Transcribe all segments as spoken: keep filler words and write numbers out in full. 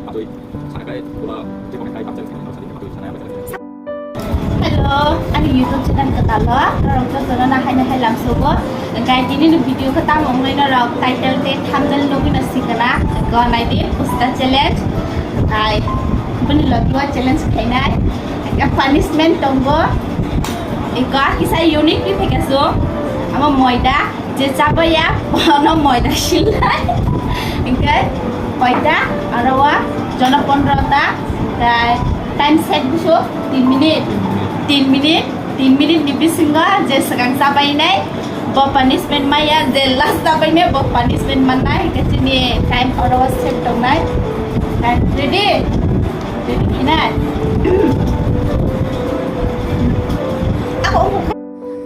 Hello, ani YouTube channel kwtal o norok jotono no haino hai lamsogo. Hwnkhe tini ni video khe tamo wngnai norok title tei thumbnail nugwi no sikana. Go naidi pusta challenge. Hai bini logi o challenge khainai. Punishment tongo. Iko kisa unique ni phai kaso. Amo moida. Je chabaiya, bono moida silnai. Hingke, koita, aro o, jono pondro ta, tai time set buso, tin minute, tin minute, tin minute ni bisingo je swkang chabainai, bo punishment maya, je last chabainai, bo punishment mannai, hingke chini time oro o set tongnai. Time ready? Ready khainai? Ako,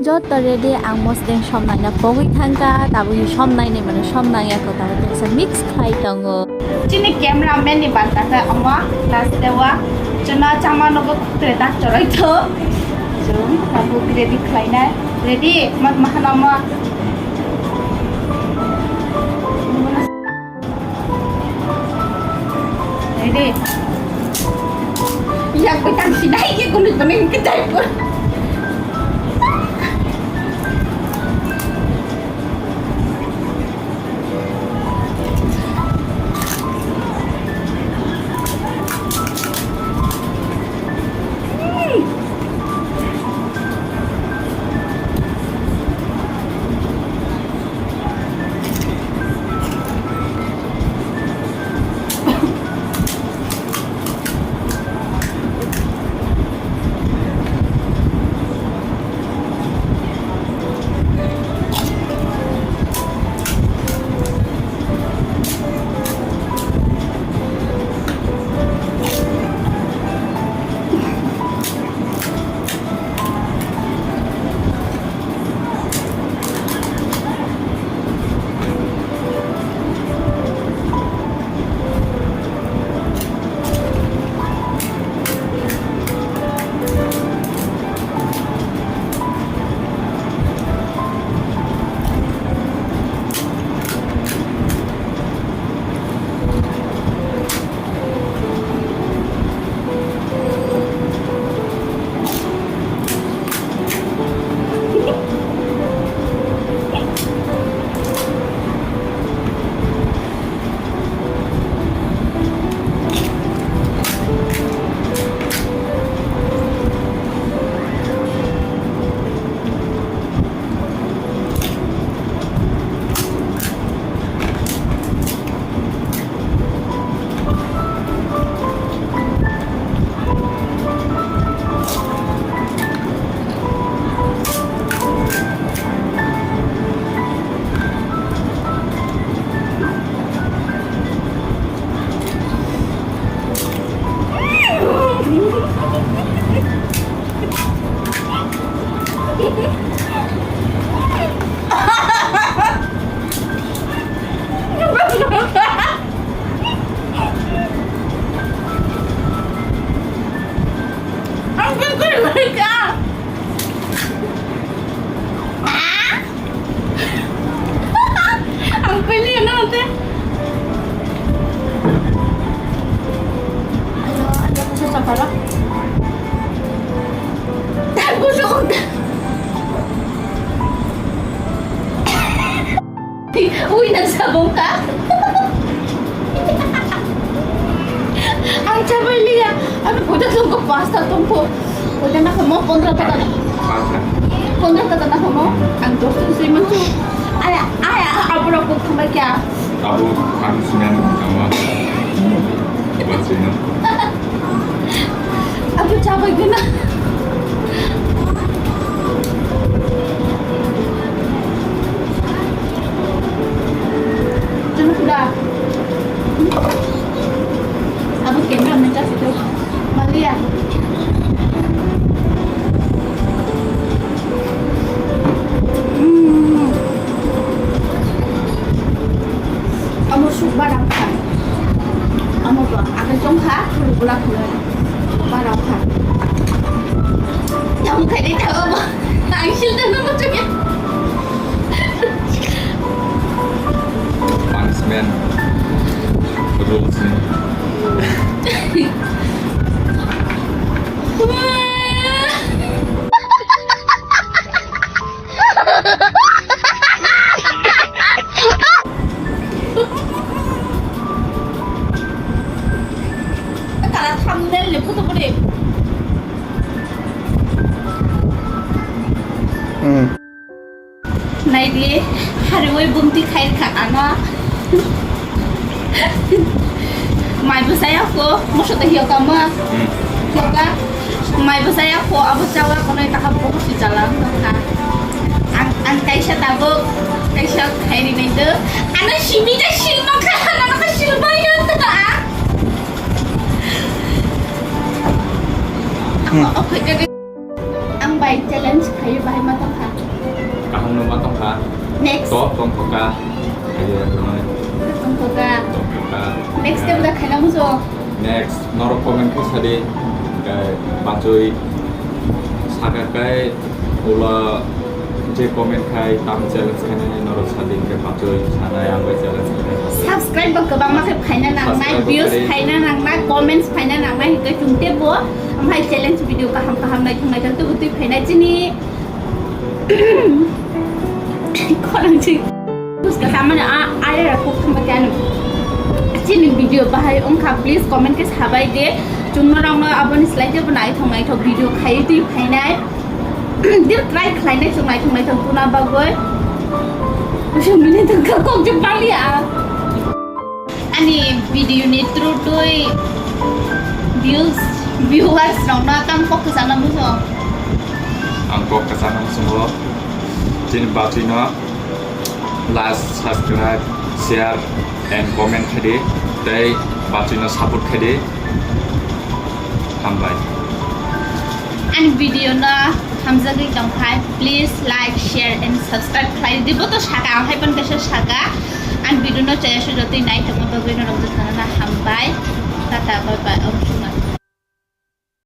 Joto ready, ang mosdeng somnaina pogwi thangkha, tabukni somnaini mane somnang ya ko tabuk kaisa mix khlai tongo. Chini camera man ni banta khe omo last o chwngno chama nogo khukre tak choroi tho. Chwng tabuk ready khlainai. Ready? Mat mahana omo. Ready? Yang bai tang sinai ke kunu kunu ke jai pun. Ang gagawin ka! Ah! Ang pili na ate. Ano, ano ko sa sapala? Busog. Uy, nagsabong ka? Ang chabay liya. Ano, puta tungko pasta tungko. Puta na kamo, pondro taka na. Pasta? Pondro taka na kamo. Ang dos tun sui manchu. Aya, aya, abro ko thumba kya? Abo, ang sinan, ang ma. Buat sinan. Aku capek guna. Jangan sudah. Aku kena mencas itu. Malia. Hmm. Amo suk barang kha. Amo ba aga jong kha, khuru bula khuru. Barang kha. Yang khai dei ta amo. Ang sil ta no chok ya. Punishment rules ni. Tara thumbnail ni photo bo de. Hmm. Naidi, hariwi bumti khair kha ano. Mai bwsaya ko, moso to hiyo kama. Hmm. Hiyo ka. Mai bwsaya ko, abo chawa kono taka bohor si jala wng tongkha. Ang, ang kaisa tabuk, kaisa khairi nai do. Ano simi ta sil mangkha, ano ka sil bai yo ta. Hmm. Ako, ako, Ang bai challenge khayo bahai ma tongkha. Kaham no ma tongkha. Next. To tongkha. Ayo, tongkha. Tongkha. Tongkha. Next step da khaina muso. Next, norok comment khe sadi. Kai bachoi saka kai ula je comment khai tam challenge khaina norok sadi ke bachoi sana yang bai challenge khaina. Subscribe bo kwbangma khe phaina nangnai, subscribe bo views khaina nangnai, comments phaina nangnai, hwnkhe chwng teibo. Amhai challenge video kaham kaham naithok naithok tubutwi phainai chini khorang si. Buska samani a, a, a, kok thangma channel. Chini video bahai wngkha, please comment khe sabai de. Chwng norokno aboni slai teibo naithok naithok video khaiwi twi phainai. Dir try khlainai chwng naithok naithok tuna bagwi. Chwng bini tongkha kok je baliya. Ani video ni through twi views, viewers rokno tamo kok kwchangna muchung? Ang kok kwchangna muchungo chini bachwino like, subscribe, share and comment khaidi tei bachwino support khaidi. Hambai. Ani video no hamjagwi tongkhai, please like, share and subscribe khlai di. Bo to saka, ang hai pon kaisa saka. Ani video no chaya sujotwi nai tongma bagwi norok jotono hambai. Tata, bye bye, om sumar.